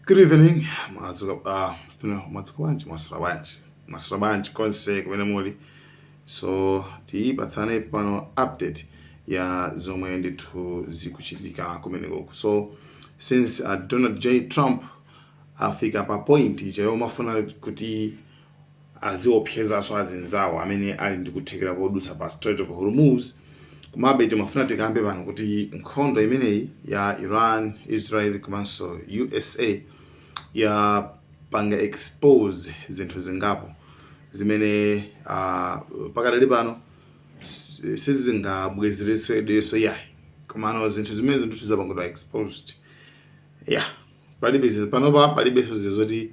Good evening. Mwadzuka no, mwadzuka bwanji, mwaswera bwanji, mwaswera bwanji konse kumene muli. So tipatsane pano update ya zomwe ndithu zikuchitika kumeneko. So since Donald J Trump afika pa point ija yomafuna kuti aziopsezanso azinzawo amene ali ndi kuthekera kodutsa pa Strait of Hormuz, komabe timafuna tikambe pano kuti nkhondo imeneyi ya Iran, Israel komanso USA yapanga expose zinthu zingapo zimene pakadali pano sizingabwezeretsedwenso yayi, komano zinthu zimene ndithu zapangidwa exposed, yeah, palibe panopa palibenso zinthu zoti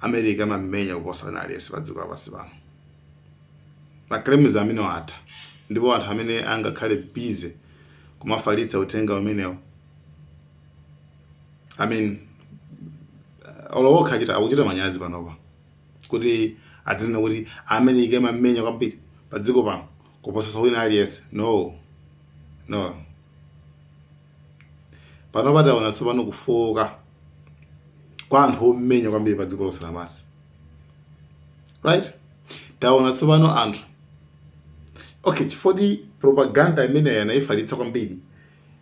America imamenya kuposa wina aliyense pa dziko lapansi pano. Ma claims amene atha, ndipo anthu amene angakhale busy kumafalitsa uthenga umenewo, I mean, olowokha achita akuchita manyazi panopa kuti azinena kuti America imamenya kwambiri pa dziko pano kuposa wina aliyense. No, no, panopa taona tsopano kufoka kwa anthu omenya kwambiri pa dziko lonse lapansi, right? Taona tsopano anthu, okay, chifukwa propaganda imeneyi anayifalitsa kwambiri,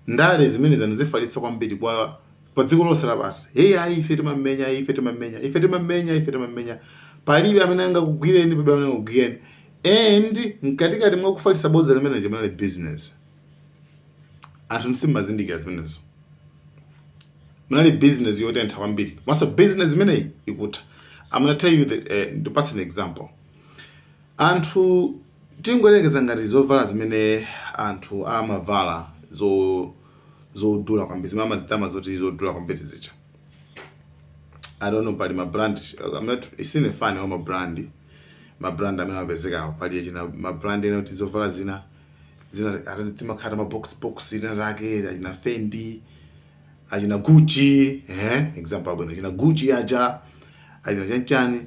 ndale zimene zanazifalitsa kwambiri kwa pa dziko lonse lapansi. Hey, ayi, ife timamenya, ife timamenya, ife timamenya, ife timamenya, palibe amene angakugwireni, palibe amene angakugwireni. And mkatikati mwa kufalitsa bodza limene limanali business, anthu simazindikira zimenezo, munali business yotentha kwambiri. Komanso business imeneyi ikutha. I'm gonna tell you the, ndipatse an example. Anthu tingoyerekeza ngati zovala zimene anthu amavala zodula kwambiri, zimene amazitama zoti zodula kwambiri zija. I don't know, pali ma brand, I'm not sine fan wa ma brand amene amapezekawo. Pali china ma brand ena kuti zovala zina zina timakhala ma box box ina lake, achina Fendi, achina Gucci, example abwino, achina Gucci aja, achina chanchani.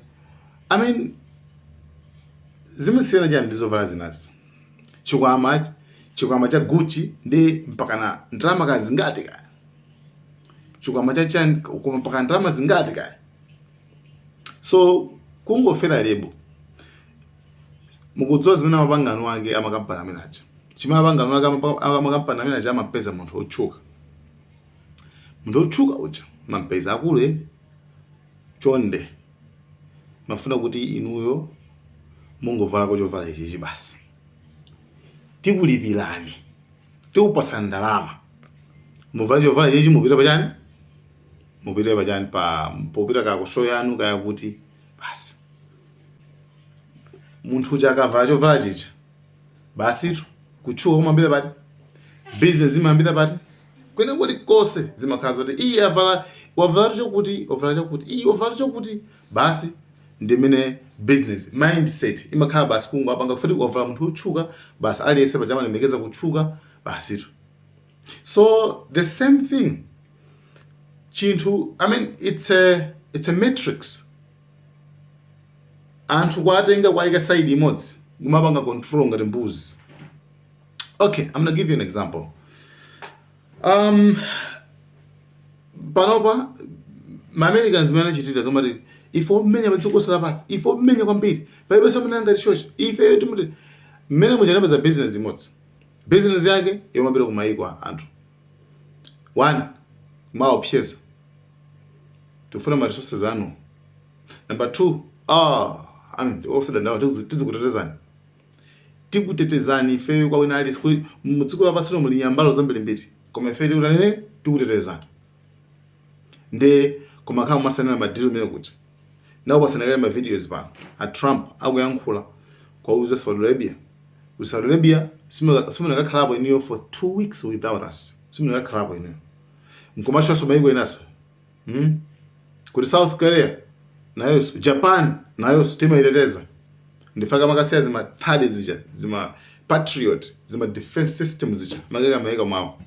I mean, zimasiyana chani ndi zovala zinazi? Chikwama cha Gucci ndi mpakana ndalama kazingati kaya, chikwama cha chani koma mpaka ndalama zingati kaya. So kungofera label, mukudziwa zimene amapangano ake amakampani amene aja, chimene amapangano ake amakampani amene aja, amapeza munthu otchuka, munthu otchuka uja mampeza akule, "Chonde, mafuna kuti inuyo mungovalako chovala ichichi basi, tikulipirani, tikupasani ndalama, muvale chovala ichichi, mupite pachani, mupite pachani, pa popita ka show yanu kaya kuti." Basi, munthu uja akavala chovala chicha, basitu, kutchuka kumambira pati, business imambira pati, kwene kulikonse zimakhala zoti iye avala, wavala chokuti, wavala chokuti, iye wavala chokuti. Basi, ndimene business mindset imakhala. Basi, kungo apanga futi wavala munthu otchuka, basi, aliyense paja amalemekeza kutchuka, basitu. So the same thing, chinthu, I mean, it's a matrix. Anthu kwatenga kwayika side imodzi, kumapanga control ngati mbuzi. Okay, I'm gonna give you an example. Panopa ma Americans zimene achitira zomati ife omenya pa dziko lonse lapansi, ife omenya kwambiri, palibe amene angatichoche ife, timuti mmene muchanapeza business imodzi, business yake yomapita ku mayiko a anthu. One, maopseza, "Tikufuna ma resources anu." Number two, ah, I mean, osadandaula, tizikutetezani, tikutetezani ifeyo kwa wina aliyense. Kuti mudziko lapansi muli nyambalo zambirimbiri, koma ife tikutanene, tikutetezani. Nde koma kama masanena ma deal mene kuti nakupasanakale ma videos pano a Trump akuyankhula kwauza Saudi Arabia kuti, "Saudi Arabia, simunakakhalapo inuyo for 2 weeks without us, simunakakhalapo inuyo." Nkomachonso maiko enaso, Kuti South Korea nayonso, Japan nayonso timayiteteza. Ndifaka makasiya zima THAAD zija, zima Patriot, zima defense system zija makeka maiko mwawo.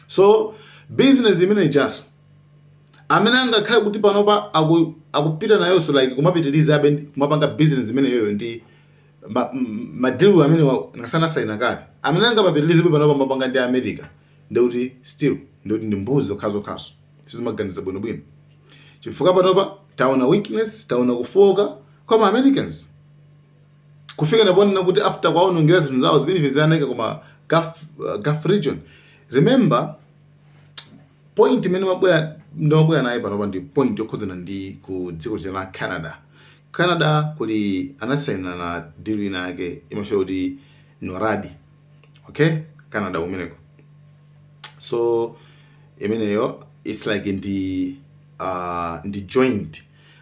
So business imene ijaso, amene angakhale kuti panopa akupita nayonso, like kumapitiriza abe kumapanga business imeneyoyo ndi ma deal amene nasanasaina kale, amene angapitirize panopa mapanga ndi America, ndikuti still ndikuti ndi mbuzi zokhazokhazo. Sizimaganiza bwinobwino. Chifukwa panopa taona weakness, taona kufoka kwa ma Americans. Kufika ponena kuti after kwaonongera zinthu zawo zimene zinaika koma Gulf region. Remember, point imene mabwera ndimabwera naye panopa ndi point yokhudzana ndi ku dziko la Canada. Canada kuli anasaina na deal ina yake imatchedwa kuti NORAD. Okay, Canada kumeneko. So imeneyo it's like ndi joint,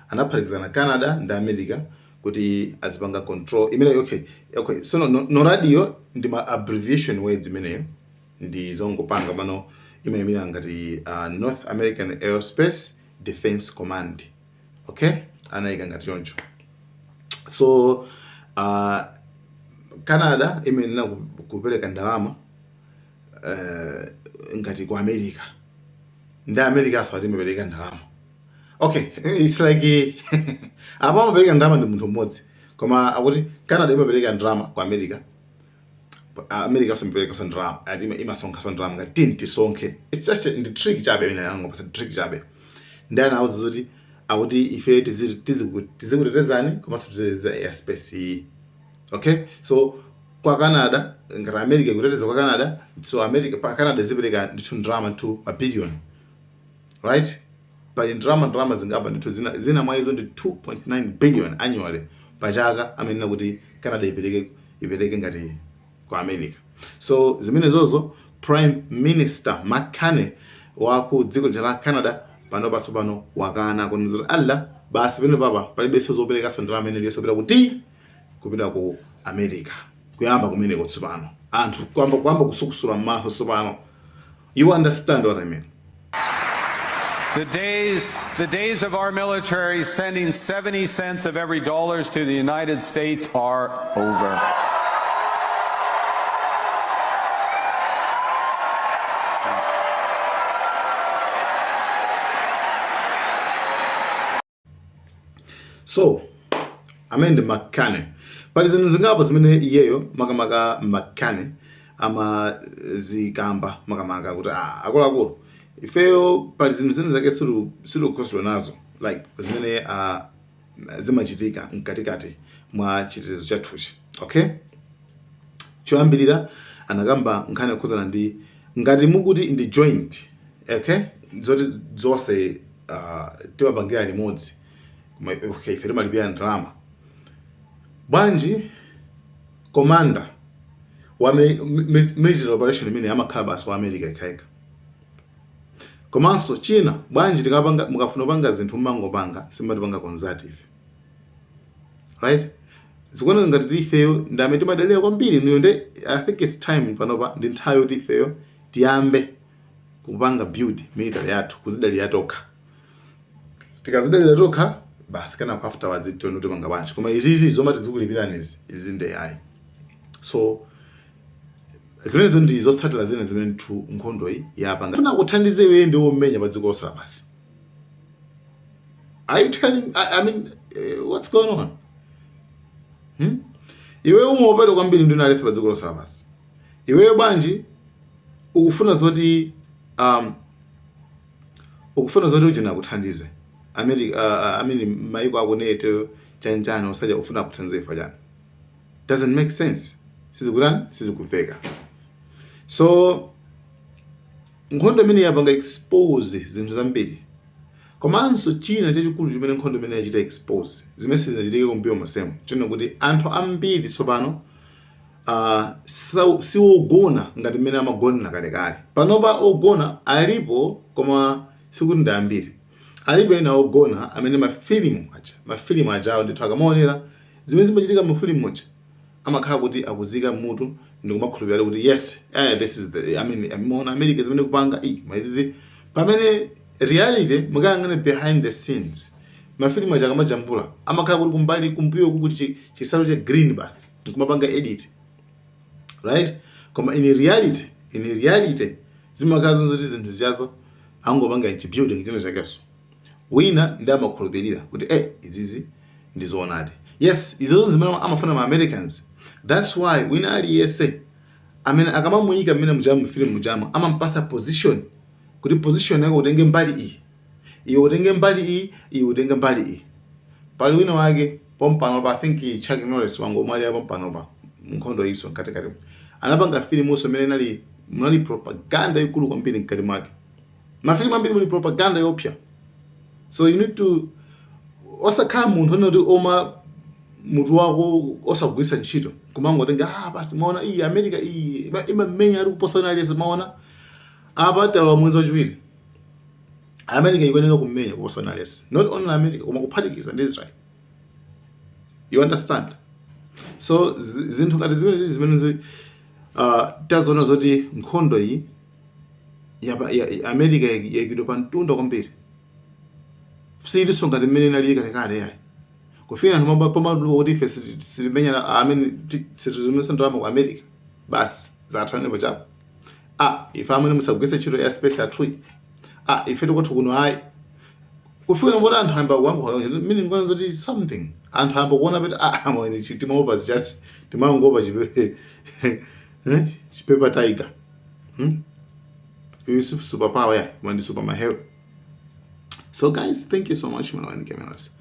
anaphatikizana Canada ndi America kuti azipanga control imeneyo. Okay, so no, NORAD yo ndi ma abbreviation words, imeneyo ndi zongopanga pano, imayimira ngati North American Aerospace Defense Command. Okay, anayika ngati choncho. So Canada imayenera kupereka ndalama ngati ku America, ndi America aso ati imapereka ndalama. Okay, it's like apa amapereka ndalama ndi munthu mmodzi, koma akuti Canada imapereka ndalama ku America, America so imapereka ndalama, ati imasonkha ndalama ngati tini tisonkhe. It's just ndi trick chabe imene angopasa, trick chabe. Ndi anawuza zoti akuti ife tizikutetezani komanso titeteza airspace iyi. Okay, so kwa Canada, ngati America ikuteteza kwa Canada, so America pa Canada zipereka ndithu ndalama ndithu a billion, right? Pali ndalama zingapa ndithu, zina mwa izo ndi 2.9 billion annually pachaka amenena kuti Canada ipereke ngati ku America. So zimene zozo Prime Minister Mark Carney wa ku dziko la Canada pano patsopano wakana kunena kuti alla basi, pene papa palibenso zoperekanso ndalama imene iliyonse kuti kupita ku America. Kuyamba kumeneko tsopano anthu kuyamba kusukusula m'maso tsopano. You understand what I mean? The days of our military sending 70 cents of every dollars to the United States are over. So amene ndi Mark Carney, pali zinthu zingapo zimene iyeyo makamaka Mark Carney amazikamba, makamaka kuti ah, akuluakulu, ifeyo pali zinthu zina zake sitikukhutitsidwa nazo, like zimene zimachitika mkatikati mwa chitetezo chathuchi. Okay, choyambirira anakamba nkhani yokhudzana ndi ngati mukuti ndi joint, okay, zoti zonse timapangira limodzi. Okay, ife timalipira ndalama bwanji? Commander wa military operation imene amakhala basi wa America yekhayekha. Komanso china, bwanji tikapanga, mukafuna kupanga zinthu mmangopanga, simatipanga consult ife, right? Zikuoneka ngati ti ifeyo ndi amene timadalira kwambiri niyo. Nde I think it's time, panopa ndi nthawi yoti ifeyo tiyambe kupanga build military yathu, kuzidalira tokha. Tikazidalira tokha basi, kana afterwards tione kuti panga bwanji. Koma izizi zomati zikulipirani izi ndi ayi. So zimenezo ndi zotsatira zina zimene ndithu nkhondo iyi yapanga. Funa kuthandize iwe ndi womenya pa dziko lonse lapansi. Are you telling I mean, what's going on? Iwe umaopera kwambiri ndi unalesa pa dziko lonse lapansi. Iweyo bwanji ukufuna zoti ujena akuthandize America, I mean maiko ako NATO chanchani, usaja ufuna akuthandize ifa chani? Doesn't make sense, sizikutani, sizikuveka. So nkhondo imene yapanga expose zinthu zambiri. Komanso china chachikulu chimene nkhondo imene yachita expose, zimene sizinachitike kumbuyo monsemo, chino kuti anthu ambiri tsopano siwogona ngati mmene amagonera kalekale. Panopa ogona alipo, koma sikuti ndi ambiri. Alipo ena ogona amene mafilimu ajawo ndithu akamaonera zimene zimachitika mu filimu muja, amakhala kuti akuzika mutu ndi kumakhulupirira kuti yes, this is the, I mean, muona America zimene kupanga i maizizi, pamene reality mukayang'ane behind the scenes, mafilimu aja akamajambula amakhala kuti kumbali kumbuyo kuti chisalu cha green basi nkumapanga edit, right? Koma in reality zimakhala zoti zinthu zichazo angopanga chibuilding china chakenso. Wina ndi amakhulupirira kuti izizi ndi zoonadi. Yes, izozo zimene amafuna ma Americans. That's why wina aliyense amene akamamuyika mmene mujamu film mujamo amampasa position, kuti position yako utenge mbali iyi. Iwe utenge mbali iyi, iwe utenge mbali iyi. Pali wina wake pompano pa, I think Chuck Norris, wangomwalira pompano pa nkhondo iso mkatikati anapanga filimunso imene inali munali propaganda ikulu kwambiri mkati mwake. Mafilimu ambiri muli propaganda yopsa, so you need to osakhala munthu onoti oma mutu wako osagwiritsa ntchito, kumangotenga, "Ah, basi, maona iyi America iyi imamenya ari kuposa wina aliyense." Maona apa talowa mwezi wachiwiri, America ikuyenera kumenya kuposa wina aliyense. Not only America, koma kuphatikiza ndi Israel, you understand? So zinthu ngati zimene tazoona zoti nkhondo iyi America yayikidwa pa mtunda kwambiri, siiliso ngati mmene inali kalekale yayi, kufika anthu pamaduluka kuti ife sitimenya amene sitizimisa ndalama ku America, basi, zathanepo chapo. Ah, ife amene musagwiritse ntchito ya space yathuyi. Ah, ife tikothu kuno ayi. Kufika mbona anthu ayamba kuyankhula mmene ngona zoti something, anthu ayamba kuona kuti, ah, amene timaopa just timangopa chipepa tiger, Super power ya koma ndi super mahewe. So guys, thank you so much. Malawi Cameras.